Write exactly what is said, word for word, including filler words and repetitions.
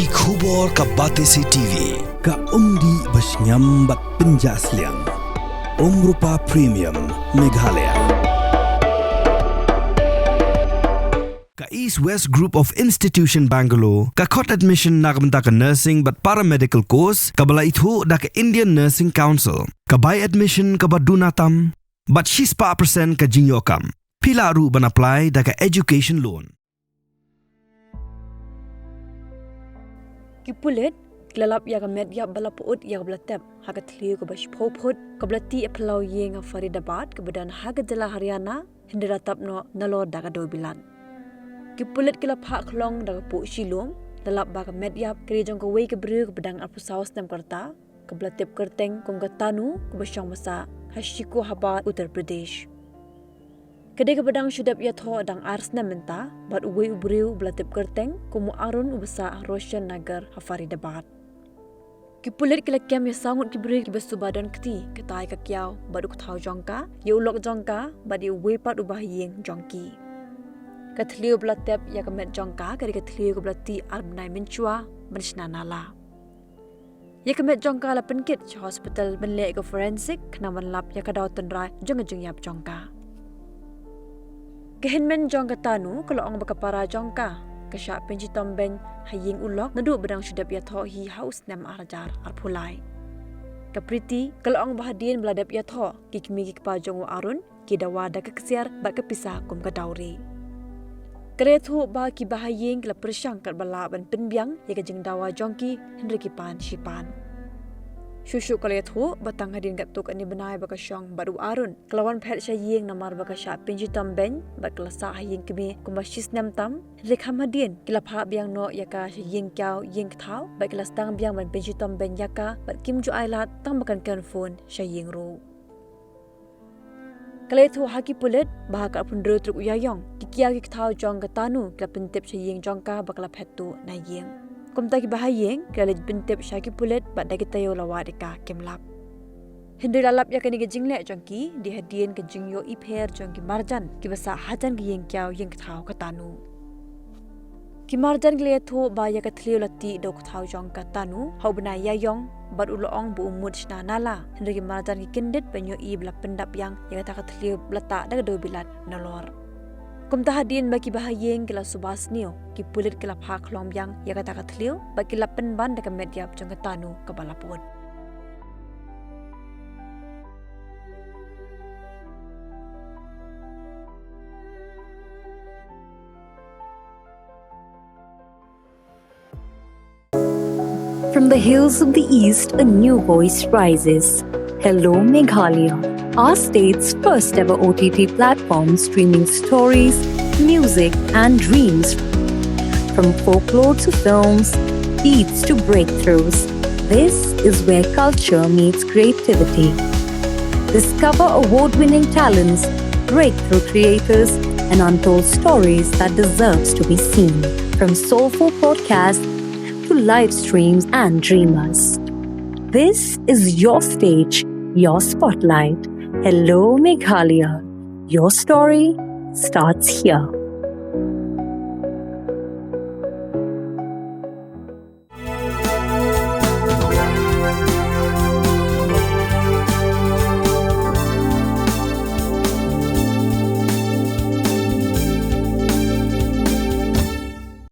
Ki khubor ka Batesi T V. Ka umdih ba shngiam bad pynjah sliang. Umrupa Premium, Meghalaya. Ka East West Group of Institution Bangalore ka khot admission na ka bynta ka nursing bad paramedical course kaba la ithuh da ka Indian Nursing Council. Ka bai admission kaba duna tam bad shispah percent ka jingïoh kam. Phi lah ruh ban apply da ka education loan. Ki pulit ki la lap ïa ka met ïap ba la pyut ïa kaba la tep ha ka thliew kaba shiphew phut kaba la tih ha phyllaw ïing ha Faridabad kaba don ha ka jylla Haryana, hynrei la tap noh nalor da ka dewbilat. Ki pulit ki la phah khlong da ka puk shilum, la lap ba ka met ïap ka dei jong kawei ka briew kaba dang arphew saw snem ka rta, kaba la tip kyrteng kum ka Tanu, kaba shong basa ha Shikohabad, Uttar Pradesh. Ka dei kaba dang shu dep ïathoh dang ar snem mynta bad uwei u briew uba la tip kyrteng kum u Arun uba sah ha Roshan Nagar ha Faridabad. Ki pulit ki la kem ïa saw ngut ki briew kiba suba don kti, katai ka kiaw bad u kthaw jong ka, ïa u lok jong ka bad ïa uwei pat u bahaïing jong ki. Ka thliew ba la tep ïa ka met jong ka ka dei ka thliew kaba la tih ar bnai mynshuwa ban shna nala. Ïa ka met jong ka la pynkit sha hospital ban leh ïa ka forensic khnang ban lap ïa ka daw tynrai jong ka jingïap jong ka. Ka hynmen jong ka Tanu ka la ong ba ka para jong ka ka shah pynshitom beiñ ha ïing u lok naduh ba dang shu dep ïathoh hi ha u snem ar hajar arphew lai. Ka Priti ka la ong ba hadien ba la dep ïathoh, ki kmie ki kpa jong u Arun ki dawa da ka ksiar bad ka pisa kum ka dowry. Ka la ïathuh ba ki bahaïing ki la pyrshang katba lah ban pynbiang ïa ka jingdawa jong ki, hynrei ki pan shi pan. Shuh shuh ka la ïathuh ba tang hadien katto katne bnai ba ka shong bad u Arun, ka la wan phet sha ïing namar ba ka shah pynshitom beiñ bad ka la sah ha ïing kmie kumba shi snem tam, hynrei kham hadien ki la phah biang noh ïa ka sha ïing kiaw ïing kthaw bad ki la sdang biang ban pynshitom beiñ ïa ka bad kim ju ailad tang ba kan kren phone sha ïing ruh. Ka la ïathuh ha ki pulit ba ha ka arphew hynriew tarik u Ïaïong, ki kiaw ki kthaw jong ka Tanu ki la pyntip sha ïing jong ka ba ka la phet tuh na ïing. Kumta ki bahaïing ki la leit pyntip sha ki pulit bad da ki taïew la wad ïa ka kim lap. Hynrei la lap ïa kane ka jingleh jong ki dei hadien ka jingïohi pher jong ki marjan kiba sah hajan ka ïing kiaw ïing kthaw ka Tanu. Ki marjan ki la ïathuh ba ïa ka thliew la tih da u kthaw jong ka Tanu ha u bnai Ïaïong bad u la ong ba u mut shna nala, hynrei ki marjan ki kyndit ban ïohi ba la pyndap biang ïa kata ka thliew ba la tah da ka dewbilat nalor. Kumta hadien ba ki bahaïing ki la suba sniew, ki pulit ki la phah khlong biang ïa kata ka thliew bad ki la pynban da ka met ïap jong ka Tanu kaba la pyut. From the hills of the East, a new voice rises. Hello, Meghalaya, our state's first ever O T T platform streaming stories, music, and dreams. From folklore to films, beats to breakthroughs, this is where culture meets creativity. Discover award winning talents, breakthrough creators, and untold stories that deserves to be seen. From soulful podcasts to live streams and dreamers. This is your stage, your spotlight. Hello, Meghalaya. Your story starts here.